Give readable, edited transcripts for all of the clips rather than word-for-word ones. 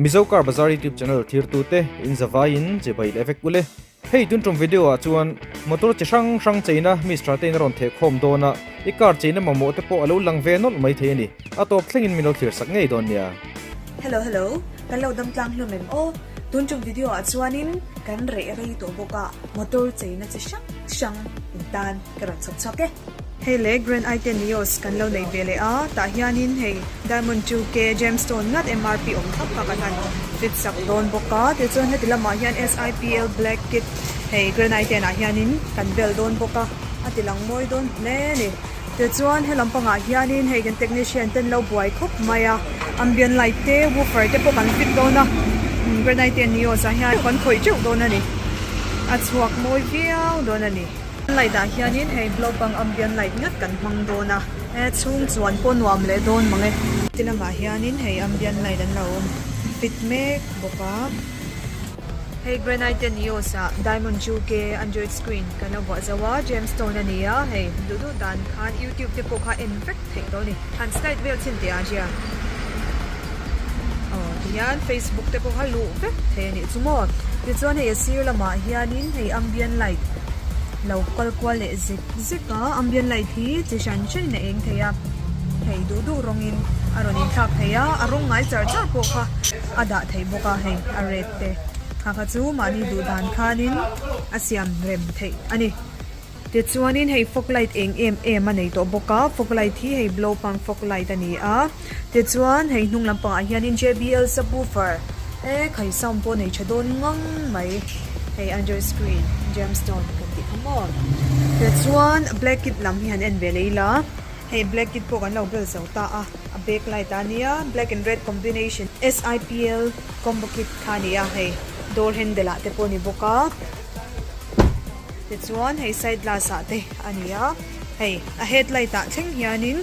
Mizo Car Bazar YouTube channel thirtute in zavaiin chibai leh vek ule. Hei tun tum video ah chuan motor chi hrang hrang cheina Mister te in a rawn theh khawm dawn a, i car cheina mamawh te pawh a lo lang ve nawlh mai thei a ni. A tawp thlengin min lo thlir sak ngei dawn nia. Hello hello, kan lo dam tlang hlawm em aw? Tun tum video ah chuanin kan reh rei tawh bawk a, motor cheina chi hrang hrang in tan ka rawn chhawp chhuak e. Hei le Grand i10 Nios kan lo nei ve leh a, tah hianin hei Diamond 2K Gemstone ngat MRP awm thlap kha kan han fit sak dawn bawk a, tichuan heti lamah hian SIPL Black Kit hei Grand i10 ah hianin kan bel dawn bawk a, a ti lang mawi dawn hle a ni. Tichuan he lampangah hianin hei kan technician ten lo buai khawp mai a, ambient light te woofer te pawh kan fit dawn a, Grand i10 Nios ah hian kan khawih teuh dawn a ni, a chhuak mawi viau dawn a ni. Light ah hianin hei globe ang ambient light ngat kan hmang dawn a, he chhung chuan pawh nuam leh dawn mang e. Ti lamah hianin hei ambient light an lo fit mek bawk a. Hei granite nios ah diamond 2K android screen kan lo vuah zo a, gemstone a ni a, hei duh duh dan khan youtube te pawh kha en vek theih tawh a ni. Han slide vel chin teh ah hria aw tihian facebook te pawh kha luh vek thei a nih chu maw tichuan hei a sir lamah hianin hei ambient light lo kal kual leh zek zek a ambient light hi chi hran hranin a eng thei a hei duh duh rawngin a rawn inthlak thei a a rawng ngai char char pawh kha a dah theih bawk a hei a red te kha kha chu mahni duh dan khanin a siam rem theih a ni. Tichuanin hei fog light eng em em a nei tawh bawk a, fog light hi hei blow pang fog light a ni a, tichuan hei hnung lampangah hianin JBL subwoofer e khai sound pawh nei tha dawn ngang mai, hei android screen gemstone kan tih kha maw. Tichuan black kit lam hi han en ve leh ila, hei black kit pawh kan lo bel zo ta a, a back light a nia black and red combination SIPL combo kit kha a ni a, hei door handle ah te pawh a ni bawk a. Tichuan hei side glass ah te a ni a, hei a headlight ah thleng hianin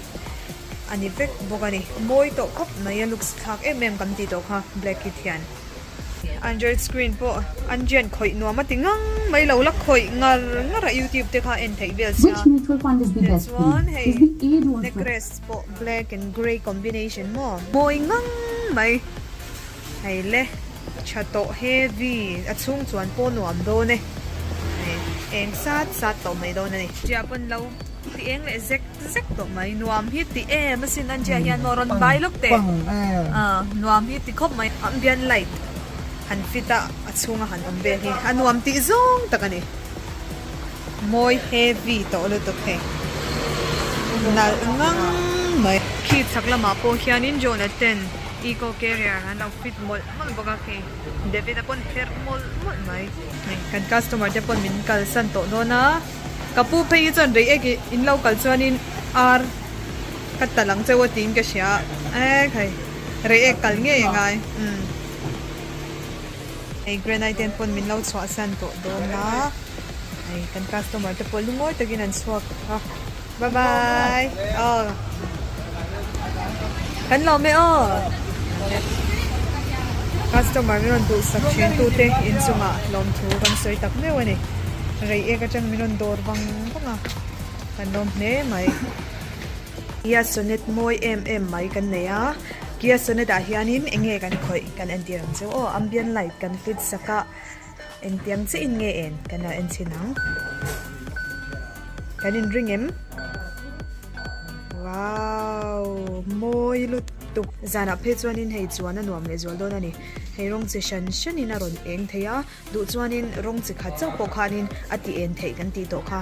a ni vek bawk a ni. Mawi tawh khawp mai a looks thlak em em kan tih tawh kha black kit hian. Android screen pawh an jian khawih nuam a ti ngang mai lo la khawih ngar ngar a youtube te kha en theih vel sia. Tichuan hei necklace pawh black and grey combination maw mawi ngang mai. Hei le, tha tawh heavy, a chhung chuan pawh nuam dawn e. Hei, eng sat sat tawh mai dawn a ni. Tia pawn lo ti eng leh zek zek tawh mai, nuam hi ti em asin an tia hian maw rawn bai lawk teh. Aw, nuam hi ti khawp mai. Ambient light han fit a, a chhunga han awm vel hi a nuam tih zawng tak a ni. Mawi heavy tawh lutuk hei, nalh ngang mai. Khi chhak lamah pawh hianin Jonathan. Eco carrier an lo fit mawlh mawlh bawk a khi David a pawn herh mawlh mawlh mai. Hei kan customer te pawn min kalsan tawh dawn a, ka pu phei hi chuan rei ek in lo kal chuanin ar ka tal ang cheu a tiin ka hria a, e khai rei ek kal ngei a ngai umm. Hei granite ten pawn min lo chhuahsan tawh dawn a, hei kan customer te pawh lungawi takin an chhuak a. Bye bye aw kan lawm e aw customer min rawn duh sak thin tu te inchungah lawmthu kan sawi tak meuh a ni rei ek atang min rawn dawr vang vang a kan lawm hle mai. Kia Sonet mawi em em mai kan nei a Kia Sonet ah hianin eng nge kan khawih kan entir ang chu aw ambient light kan fit sak a engtiang chiah in nge en kan lo en chhin ang. Kan in ring em? Wow! Mawi lutuk. Zanah phei chuanin hei chuan a nuam leh zual dawn a ni. Hei rawng chi hran hranin a rawn eng thei a, duh chuanin rawng chi khat chauh pawh khanin a ti en theih kan tih tawh kha.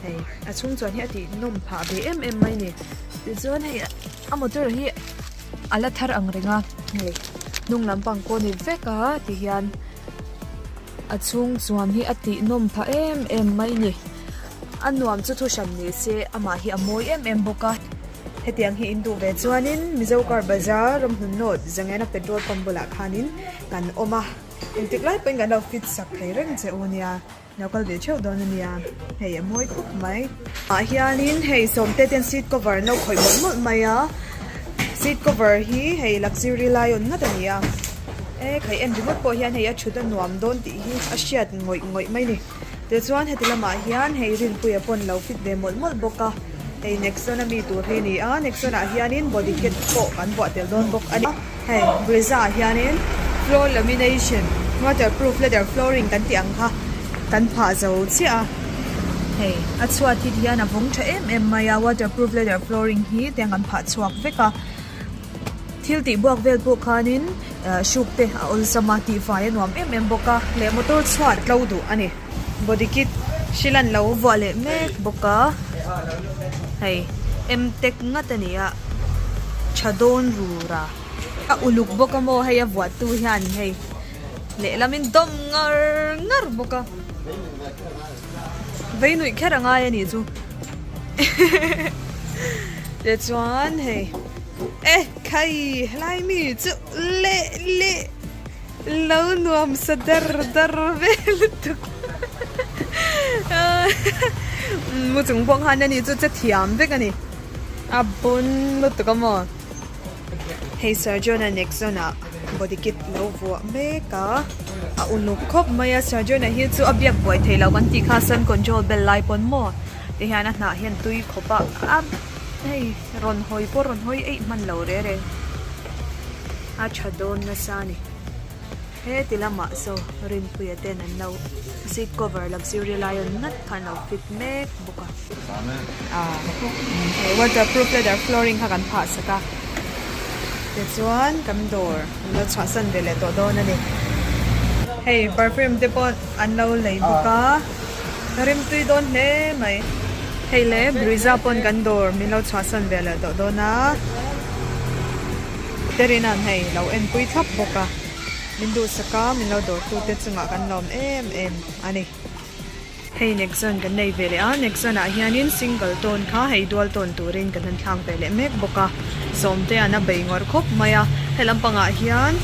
Hei a chhung chuan hi a tih nawm phah ve em em mai ni. Tichuan hei a motor hi a la thar ang reng a, hei hnung lampang pawh ni vek a ti hian. A chhung chuan hi a tih nawm phah em em mai ni. A nuam chu thu hran ni se amah hi a mawi em em bawk a. Hetiang hi in duh ve chuanin Mizo Car Bazar Ramhlun North Zangena Petrol Pump bulah khanin kan awm a. Engtik lai pawhin kan lo fit sak thei reng che u nia. Lo kal ve theuh dawn a nia. Hei a mawi khawp mai. Ah hianin hei sawmte ten seat cover an lo khawih mawlh mawlh mai a. Seat cover hi hei luxury lion ngat a ni a. E khai en ringawt pawh hian hei a thut a nuam dawn tih hi a hriat ngawih ngawih mai ni. Tichuan heti lamah hian hei Rinpuia pawn lo fit ve mawlh mawlh bawk a. Hei Nexon a mi tur hi a ni a, Nexon ah hianin body kit pawh kan buah tel dawn bawk a ni. Hei Brezza ah hianin Floor lamination waterproof leather flooring kan tih ang kha kan phah zo chiah a hei a chhuat hi ti hian a vawng tha em em mai a waterproof leather flooring hi tiang kan phah chhuak vek a thil tih buak vel pawh khanin ah hruk te a awlsam a tihfai a nuam em em bawk a leh motor chhuat tlo duh a ni body kit hrilan lo vuah leh mek bawk a hei em tek ngat a ni a tha dawn rura. A uluk bawk a maw hei a vuah tu hian hei lehlamin dawm ngar ngar bawk a vei nuih kher a ngai a nih chu tichuan hei e khai helai mi chu leh leh lo nuam sa dar dar vel lutuk mu chung pawh khan a ni chu che thiam vek a ni a bon lutuk a maw. Hei Sir John-a Nexon ah body kit lo vuah mek a a uluk khawp mai a Sir John-a hi chu a biak buai theih loh kan tih kha sun control bel lai pawn maw ti hian a hnah hian tui khawp a a hei rawn hawi pawh rawn hawi eih hman lo re re a tha dawn nasa a ni heti lamah saw Rinpuia ten an lo seat cover luxury lion ngat kha an lo fit mek bawk a. Ahh waterproof leather flooring kha kan phah sak a tichuan kan dawr an lo chhuahsan ve leh tawh dawn a ni. Hei perfume te pawh an lo lei bawk a rimtui dawn hle mai. Hei le Brezza pawn kan dawr min lo chhuahsan ve leh tawh dawn a Terina'n hei lo enpui thlap bawk a min duhsak a min lo dawr tute chungah kan lawm em em a ni. Hei Nexon kan nei ve leh a, Nexon ah hianin single tone kha hei dual tone turin kan han thlak ve leh mek bawk a, sawmte an a bei ngawrh khawp mai a, he lampangah hian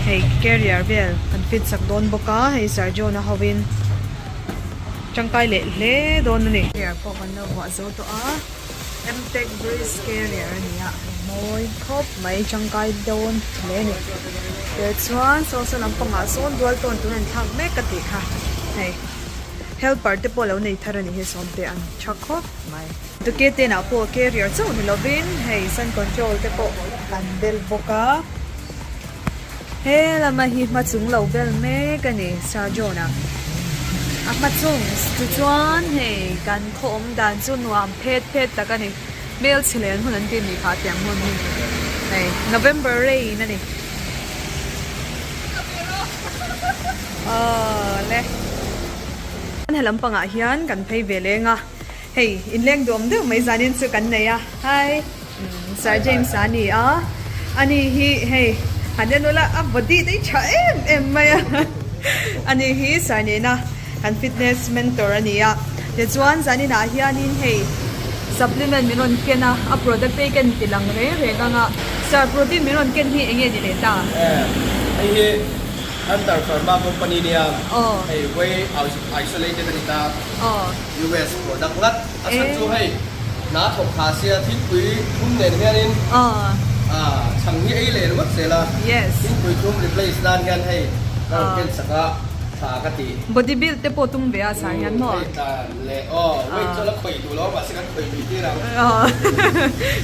hei carrier vel kan fit sak dawn bawk a, hei Sir John a hovin tangkai leh hle dawn a ni. Carrier pawh kan lo vuah zo tawh a, Mtech Breeze carrier a ni a, mawi khawp mai tangkai dawn hle a ni. Tichuan saw saw lampangah sawn dual tawn tur an thlak mek ka tih kha hei helper te pawh lo nei thar a ni hi sawmte an tha khawp mai. Duke ten ah pawh carrier chauh ni lovin hei sun control te pawh an bel bawk a he lama hi hma chung lo bel mek a ni Sir John a a hma chung tichuan hei kan khaw awm dan chu nuam phet phet tak a ni. Hmel chhe len hun an ti ni kha tiang hun hi hei November rain a ni awle he lampangah hian kan phei ve leng a hei inleng duam deuh mai zanin chu kan nei a hi Sir James a ni a ani hi hei han en ula a body te hi tha em em mai a ani hi Sir nena Kan fitness mentor a ni a, tichuan zaninah hianin hei supplement min rawn ken a, a product te hi ken ti lang reng reng ang a, Sir protein min rawn ken hi eng nge ni leh ta? Hei hi Hunter Pharma company nia, hei whey isolated a ni ta, US product ngat, a chhan chu hei hna thawk tha sia thingpui thum nen hianin chhang hi ei leh ringawt zel a, thingpui thum replace nan hian hei ka rawn ken sak a. Tha ka ti. Body build te pawh tum ve a sar hian maw? Hei tlan leh aw weight chu la khawih duh lo mahse kan khawih lui tir ang.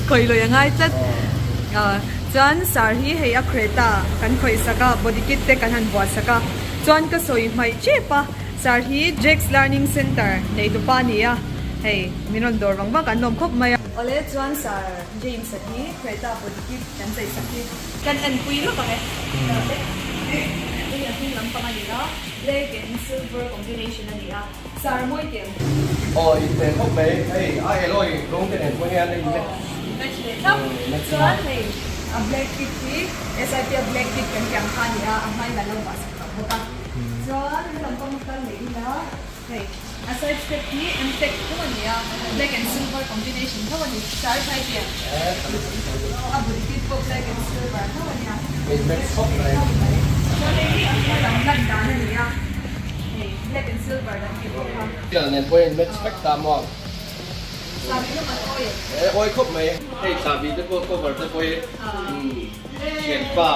Khawih lui a ngai tlat. Chuan sar hi hei a Creta kan khawih sak a body kit te kan han buat sak a chuan ka sawi hmaih tep a sar hi Jack's Learning Center neitupa a ni a hei min rawn dawr vang vang an lawm khawp mai a. Awle chuan sar James a hi Creta body kit kan chei sak hi. Kan enpui lawk ang e. Hei a hnung lampang a ni a, black and silver combination a ni a, sar mawi teh ang. Aw in hmel khawp mai, hei a alloy rawng te nen pawh hian a in match. Match leh thlap. Chuan hei a black kit hi SIP a black kit kan tih ang kha a ni a, a hmain a lo vah sak tawh bawk a. Chuan he lampang kal leh ila hei a side step hi M-tech tho a ni a, black and silver combination tho a ni. Sar thai tih ang. A bul kit pawh black and silver tho a nia. Match khawp mai. Chuan hei hi a hma lam lan dan a ni a, hei black and silver kan tih pawh kha. Tiang nen pawh hian match vek ta maw? Chahbi rawng an awi em? E awi khawp mai. Hei chahbi te pawh cover te pawh hi thianpa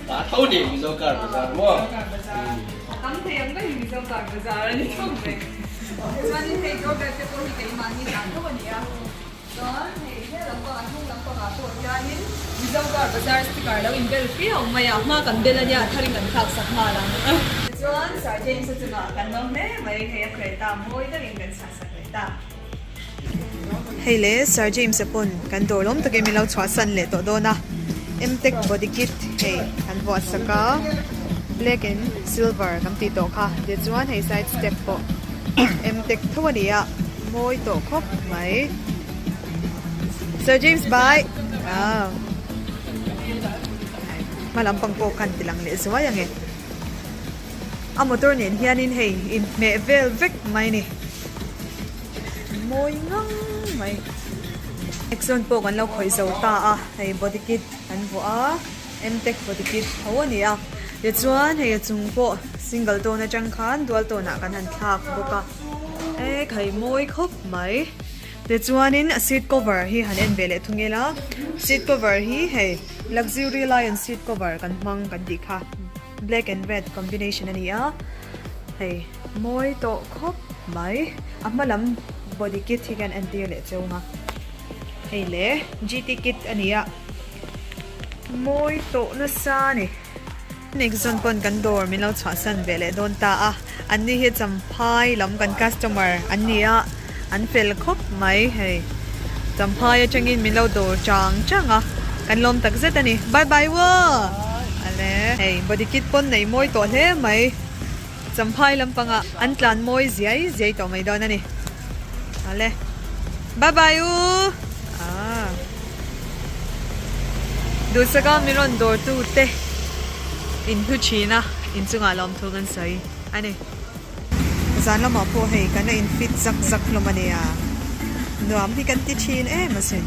ta tho ni Mizo car bazar maw? Mizo car bazar. A tam thei ang ber hi Mizo car bazar a ni thung mai. Chuanin hei doorbell te pawh hi keimahni ta tho a ni a. Chuan hei he lampangah hnung lampangah pawh hianin Mizo Car Bazar sticker lo inbel viau mai a, hma kan bel ania tharin kan thlak sak nghal ang. Tichuan Sir James-a chungah kan lo hle mai, hei a Creta mawi deuhin kan chhah sak leh ta. Hei le Sir James-a pawn kan dawr lawm takin min lo chhuahsan leh tawh dawn a, Mtech body kit hei kan vuah sak a, black and silver kan tih tawh kha, tichuan hei side step pawh Mtech tho a ni a. Mawi tawh khawp mai. Sir James bye. Ah. Hma lampang pawh khan ti lang leh zuai ang e. A motor nen hianin hei inhmeh vel vek mai ni. Mawi ngang mai. Exxon pawh kan lo khawih zo ta a, hei body kit kan vuah a, Mtech body kit tho a ni a. Tichuan hei a chung pawh single tone atang khan dual tone ah kan han thlak bawk a. E khai mawi khawp mai. Tichuanin a seat cover hi han en ve leh thung ila, seat cover hi hei luxury lion seat cover kan hmang kan tih kha black and red combination a ni a, hei mawi tawh khawp mai. A hma lam body kit hi kan entir leh cheu ang a, hei le GT kit a ni a, mawi tawh nasa a ni. Nixon pawn kan dawr min lo chhuahsan ve leh dawn ta a, an ni hi Champhai lam kan customer an ni a, an fel khawp mai hei. Champhai atangin min lo dawr chang chang a, kan lawm tak zet a ni. Bye bye waw! Ale hei body kit pawn nei mawi tawh hle mai. Champhai lampangah an tlan mawi ziai ziai tawh mai dawn a ni. Ale bye bye u! Aaa. Duhsaka min rawn dawr tu te in hlu thin a, inchungah lawmthu kan sawi a ni. Zan lamah pawh hei kan la in fit zak zak hlawm a nia, nuam hi kan ti thin em asin.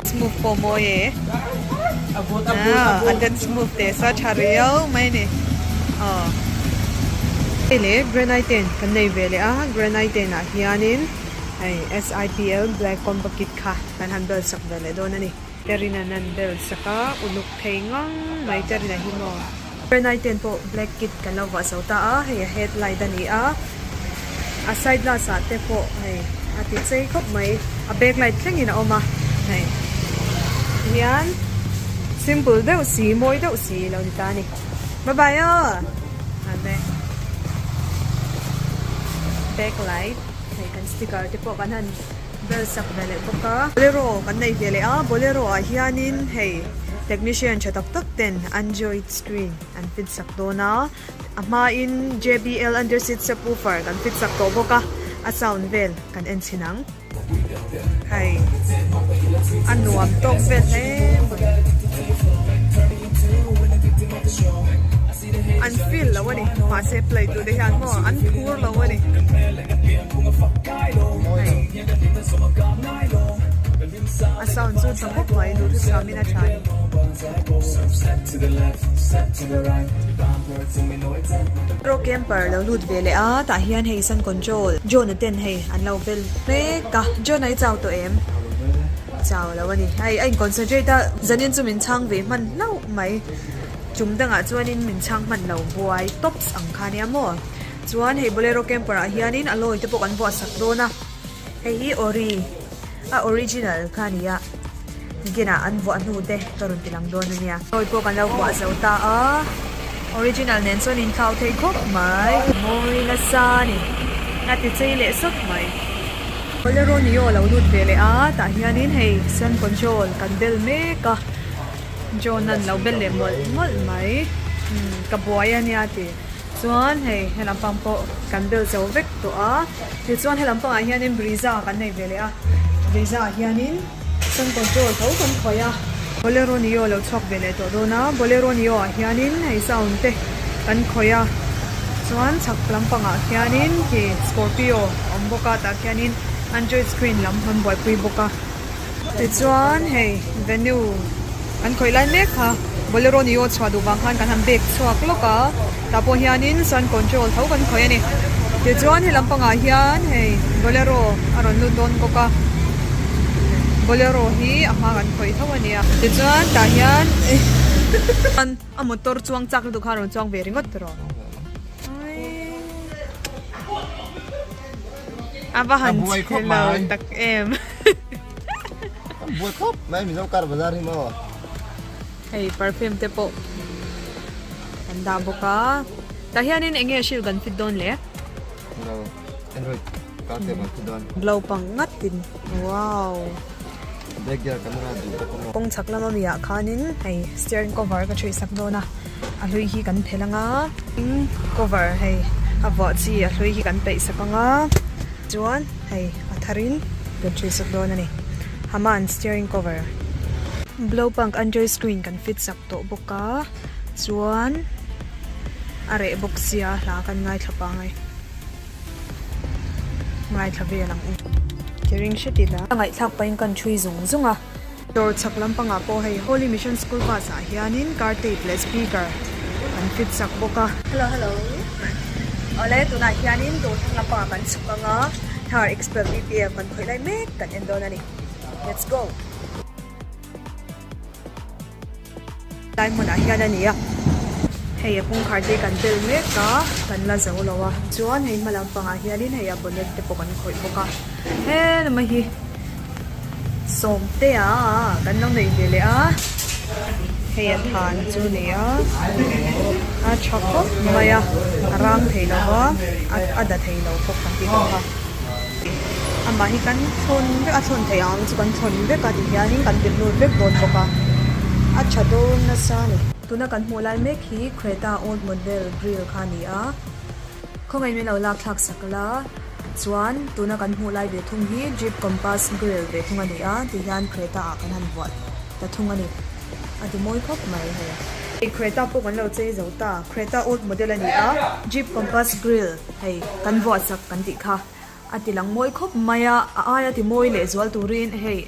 Smooth pawh mawi e, a dance move teh sa tha riau mai a ni. Aw hei le granite ten kan nei ve leh a, granite ten ah hianin. Hei SIPL black combo kit kha kan han bel sak ve leh dawn a ni. Terina nan bel sak a, uluk thei ngang mai Terina hi maw. Renai ten pawh black kit kan lo vuah zo ta a, hei a head light a ni a, a side glass ah te pawh hei a ti chei khawp mai, a back light thlengin a awm a, hei hian simple deuh si mawi deuh si lo ni ta a ni. Bye bye aw. Amen. Back light. Hei kan sticker te pawh kan han bel sak ve leh bawk a. Bolero kan nei ve leh a, bolero ah hianin hei technician tha tak tak ten android screen an fit sak dawn a, a hmain JBL under seat subwoofer kan fit sak tawh bawk a, a sound vel kan en chhin ang. Hei a nuam tawk vel hle mai. An feel lo a ni mahse play tu te hian maw an phur lo a ni. Hei a sound chu tha khawp mai duhthusam in a tha a ni. Pro camper lo lut ve leh a tah hian hei sun control John a ten hei an lo bel mek a John a i chau tawh em? Chau lo a ni hei a in concentrate a zanin chu min chhang ve hman hlauh mai chum dangah chuanin min chhang hman lo buai tops ang kha nia maw chuan hei bolero camper ah hianin a lawi te pawh kan vuah sak dawn a hei hi ori a original kha a ni a. Ginah an vuah hnu te ka rawn ti lang dawn a nia. Awi pawh kan lo vuah zo ta a, original nen chuan in thlau thei khawp mai. Mawi nasa a ni, a ti chei leh sawt mai. Bolero Neo lo lut ve leh a, tah hianin hei sun control kan bel mek a, John an lo bel leh mawlh mawlh mai, umm ka buai a nia ti. Chuan hei he lampang pawh kan bel zo vek tawh a, tichuan he lampangah hianin Brezza kan nei ve leh a, Brezza ah hianin sun control tho kan khawih a. Bolero Neo lo chhuak ve leh tawh dawn a, Bolero Neo ah hianin hei sound te kan khawih a, chuan chhak lampangah khianin khi Scorpio a awm bawk a, tah khianin android screen lam kan buaipui bawk a. Tichuan hei venue kan khawih lai mek kha Bolero Neo chhuah duh vang khan kan han bag chhuak lawk a tah pawh hianin sun control tho kan khawih a ni tichuan he lampangah hian hei Bolero a rawn lut dawn bawk a Bolero hi a hma kan khawih tho a nia tichuan tah hian a motor chuang chak lutuk kha a rawn chuang ve ringawt rawh. A va han chhe lo tak em. Kan buai khawp mai Mizo car bazar hi maw. Hei perfume te pawh kan dah bawk a. Tah hianin eng nge hrilh kan fit dawn le? No, Android car te kan fit dawn. Blow pang ngatin. Wow. Back gear camera duh bawk a maw. Kawng chhak lama mi ah khanin hei steering cover ka ṭhuih sak dawn a, a hlui hi kan phelh anga cover hei a vuah chi a hlui hi kan peih sak anga chuan hei a tharin kan ṭhuih sak dawn a ni. Haman steering cover. Blow punk android screen kan fit sak tawh bawk a chuan a reh bawk sia hla kan ngaithla pangai. Ngaithla vel ang u. Ke ring hret ila. A ngaihthlak pahin kan ṭhui zung zung a. Dawr chhak lampangah pawh hei Holy Mission School bus ah hianin car tape leh speaker an fit sak bawk a. Hello hello. Awle tunah hianin dawr thleng lampangah kan chhuk ang a, Thar Expert BPF kan khawih lai mek kan en dawn a ni. Let's go. Lai hmunah hian a ni a, hei a kawngkhar te kan bel mek a, kan la zo lo a, chuan hei hma lampangah hianin hei a bonnet te pawh kan khawih bawk a, he lamah hi sawmte a kan lo nei ve leh a, hei a than chu a ni a, a tha khawp mai a, a rang thei lo va, a da thei lo bawk kan tih tawh kha. Amah hi kan thlawn vek a thlawn theih ang chu kan thlawn vek a ti hianin kan bet lut vek dawn bawk a a tha dawn nasa a ni. Tuna kan hmuh lai mek hi Creta old model grill kha a ni a, khawngaih min lo lak thlak sak la chuan tuna kan hmuh lai ve thung hi Jeep Compass grill ve thung a ni a ti hian Creta ah kan han vuah ta thung a ni a ti mawi khawp mai hei. Hei Creta pawh kan lo chei zo ta, Creta old model a ni a, Jeep Compass grill hei kan vuah sak kan tih kha. A ti lang mawi khawp mai a, a aia ti mawi leh zual turin hei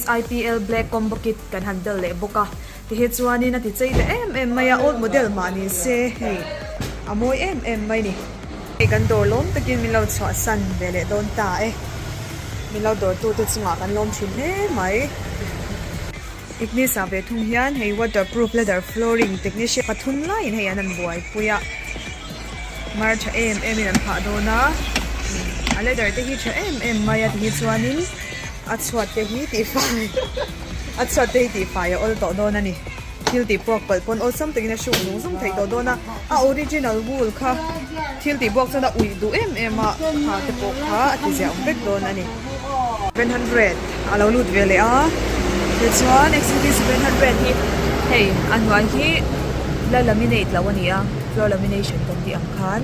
SIPL Black Combo Kit kan han bel leh bawk a, tihi chuanin a ti chei ta em em mai a, old model mah ni se hei a mawi em em mai ni. Hei kan dawr lawm takin min lo chhuahsan ve leh dawn ta e, min lo dawrtute chungah kan lawm thin hle mai. Ignis ah ve thung hian hei waterproof leather flooring technician pathum laiin hei an han buaipui a mar tha em em in an phah dawn a a leather te hi tha em em mai a tihi chuanin a chhuat te hi tihfai a chhuat te hi tihfai a awl tawh dawn a ni thil tih puak palh pawn awlsam takin a hruk zung zung theih tawh dawn a a original wool kha thil tih buak chuan a uih duh em em a kha te pawh kha a ti ziah awm vek dawn a ni. 700 a lo lut ve leh a tichuan XUV 700 hi hei a hnuai hi la laminate loh a ni a floor lamination kan tih ang khan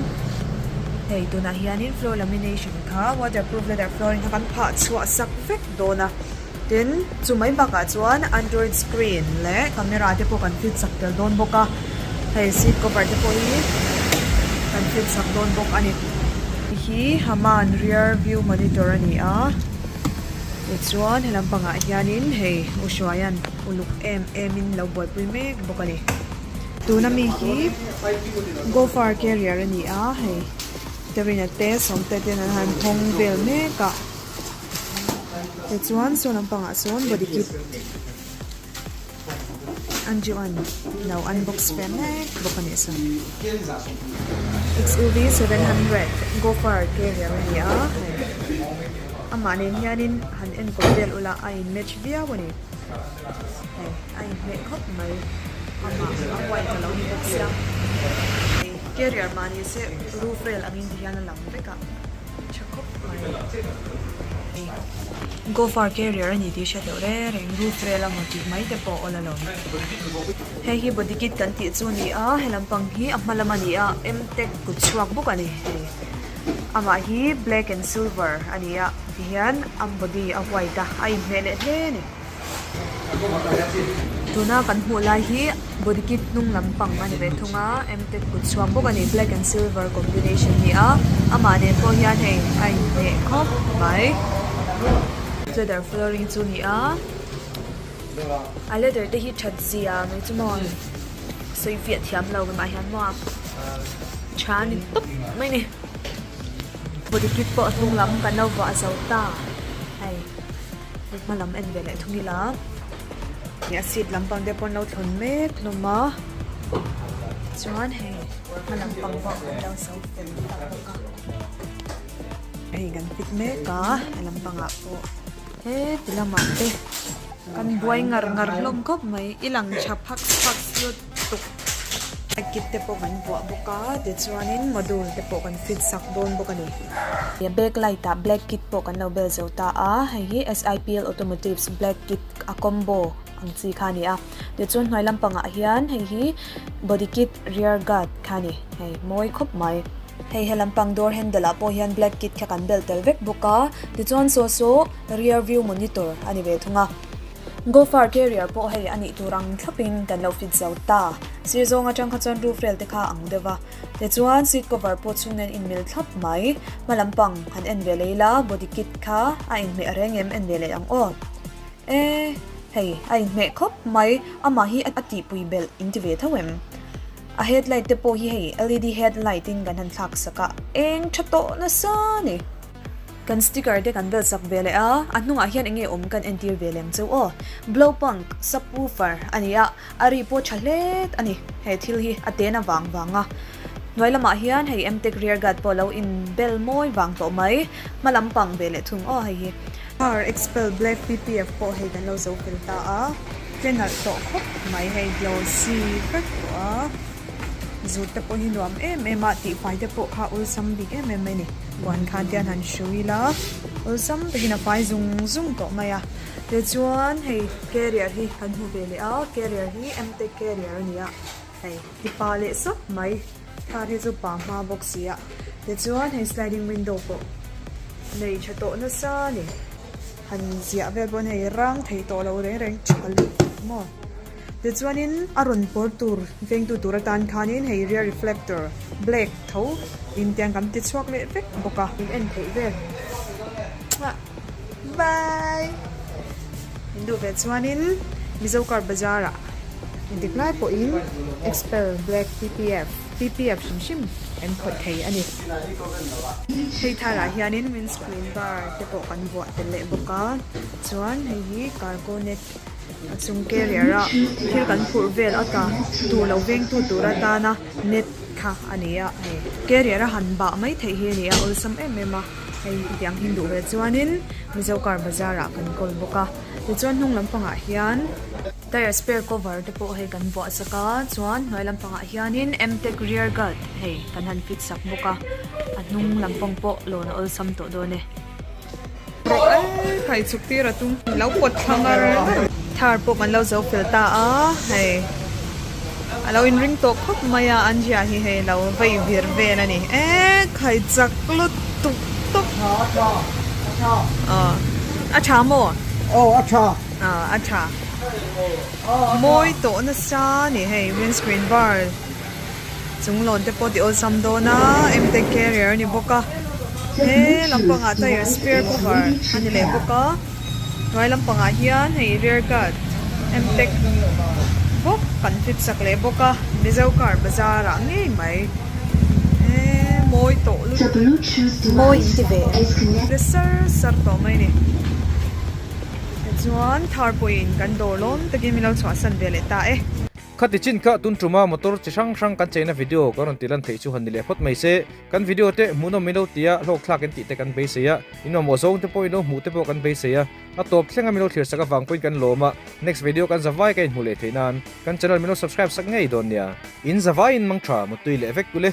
hei tunah hianin floor lamination kha waterproof leather flooring kha kan phah chhuah sak vek dawn a tin chu mai bakah chuan android screen leh camera te pawh kan fit sak tel dawn bawk a hei seat cover te pawh hi kan fit sak dawn bawk a ni. Hi Haman rear view monitor a ni a tichuan he lampangah hianin hei U Hruaia'n uluk em em in lo buaipui mek bawk a ni. Tuna mi hi Gopher carrier a ni a hei Terina te Sawmte ten an han hawng vel mek a tichuan saw lampangah sawn body kit. Anju an lo unbox ve mek bawk a nih saw. XUV 700 Gopher carrier a ni a hei amah nen hianin han enkawl vel ula a in match viau a ni hei a inhmeh khawp mai amah a white a lo ni bawk sia hei carrier mah ni se roof rail angin ti hian a lang vek a tha khawp mai. Gopher carrier a ni tih hriat loh reng reng roof rail amaw tih mai te pawh awl alawm. Hei hi body kit kan tih chu a ni a he lampang hi a hma lam a ni a M tech kut chhuak bawk a ni hei amah hi black and silver a ni a tihian a body a white a a inhmeh leh hle a ni. Tuna kan hmuh lai hi body kit hnung lampang a ni ve thung a M tech kut chhuak bawk a ni black and silver combination a ni a amah nen pawh hian hei a inhmeh khawp mai leather flooring chu a ni a a leather te hi that zia mai chu maw sawi fiah thiam lo mah hian maw tha a ni tawp mai a ni body kit pawh a hnung lam kan lo vuah zo ta hei. Hma lam en ve leh thung ila a seat lampang te pawh an lo thlawn mek hlawm a chuan hei hma lampang pawh an lo so fel ta bawk a. hei kan fit mek a he lampangah pawh heti lamah te kan buai ngar ngar hlawm khawp mai i lang tha phak phak lutuk kit te pawh kan vuah bawk a tichuanin module te pawh kan fit sak dawn bawk a ni. Back light ah black kit pawh kan lo bel zo ta a hei hi S_I_P_L automotives black kit a combo ang chi kha a ni a tichuan hnuai lampangah hian hei hi body kit rear guard kha a ni hei mawi khawp mai. Hei he lampang door handle ah pawh hian black kit kha kan bel tel vek bawk a tichuan saw saw rear view monitor a ni ve thung a. Gopher carrier pawh hei a nih tur ang thlapin kan lo fit zo ta. Sir zawng atang kha chuan roof rail te kha ang deuh a. Tichuan seat cover pawh chhung nen inmil thlap mai. Hma lampang han en ve leh ila body kit kha a inhmeh reng em en ve leh ang aw. E hei a inhmeh khawp mai amah hi a tihpui belh in ti ve tho em. A headlight te pawh hi hei led headlight in kan han thlak sak a eng tha tawh nasa a ni. Kan sticker te kan bel sak ve leh a, a hnungah hian enge awm kan entir ve lem cheu aw. Blow punk subwoofer a ni a, a ri pawh tha hle a ni. He thil hi a ten avang vang a. Hnuai lamah hian hei Mtech rear guard pawh lo in bel mawi vang tawh mai. Hma lampang ve leh thung aw hei hi. Car Expel Black PPF pawh hei kan lo zo fel ta a, tle nalh tawh khawp mai hei glossy vek tawh a. Zut te pawh hi nuam em em a, tihfai te pawh kha awlsam bik em em mai a ni. Puan khan te an han hrui ila, awlsam takin a fai zung zung tawh mai a. Tichuan hei carrier hi kan hmu ve leh a, carrier hi Mtech carrier a ni a, hei ti pa leh sap mai, thar hi chu pa hma bawk si a. Tichuan hei sliding window pawh nei tha tawh nasa a ni. Han ziah vel pawh hei rang thei tawh lo reng reng tha lutuk maw. Tichuanin a rawn pawr tur vengtu tur atan khanin hei rear reflector black tho in tiang kan ti chhuak leh vek bawk a. In en theih vel bye in duh ve chuanin Mizo car bazar ah engtik lai pawhin Expel black ppf ppf hrim hrim an khawih thei a ni. Hei tharah hianin windscreen bar te pawh kan vuah tel leh bawk a chuan hei hi cargo net. A chung carrier a thil kan phurh vel ata tur lo vengtu tur atana net kha a ni a hei carrier a han bah mai theih hi a ni a awlsam em em a hei hetiang hi duh ve chuanin Mizo car bazar ah kan kawl bawk a tichuan hnung lampangah hian tire spare cover te pawh hei kan vuah sak a chuan hnuai lampangah hianin mtech rear guard hei kan han fit sak bawk a a hnung lampang pawh lawn a awlsam tawh dawn e. Rawh e khai chhuk tir a tum lo pawt thla ngar ngar. Thar pawh kan lo zo fel ta a hei a lo inring tawh khawp mai a an zia hi hei lo vei vir vel a ni e khai chak lutuk tawp a tha maw aw a tha a tha mawi tawh nasa a ni hei windscreen bar. Chung lawn te pawh ti awlsam dawn a mtech carrier a ni bawk a he lampangah tire spare cover a ni leh bawk a hnuai lampangah hian hei rear guard mtech bawk kan fit sak leh bawk a mizo car bazar ah ngei mai eee mawi tawh lutuk mawi in ti ve em sar sar tawh mai a ni tichuan thar pawhin kan dawr lawm takin min lo chhuahsan ve leh ta e. Khati chin kha tun tuma motor chi hrang hrang kan cheina video kan rawn ti lan theih chu han ni leh phawt mai se. Kan video te hmuhnawm min lo ti a, hlawkthlak in tih te kan beisei a, in mamawh zawng te pawh in lo hmuh te pawh kan beisei a, a tawp thlenga min lo thlir sak avang pawhin kan lawm a, next video kan zavai ka inhmuh leh theih nan kan channel min lo subscribe sak ngei dawn nia. In zavai in mang tha mutui leh vek ule.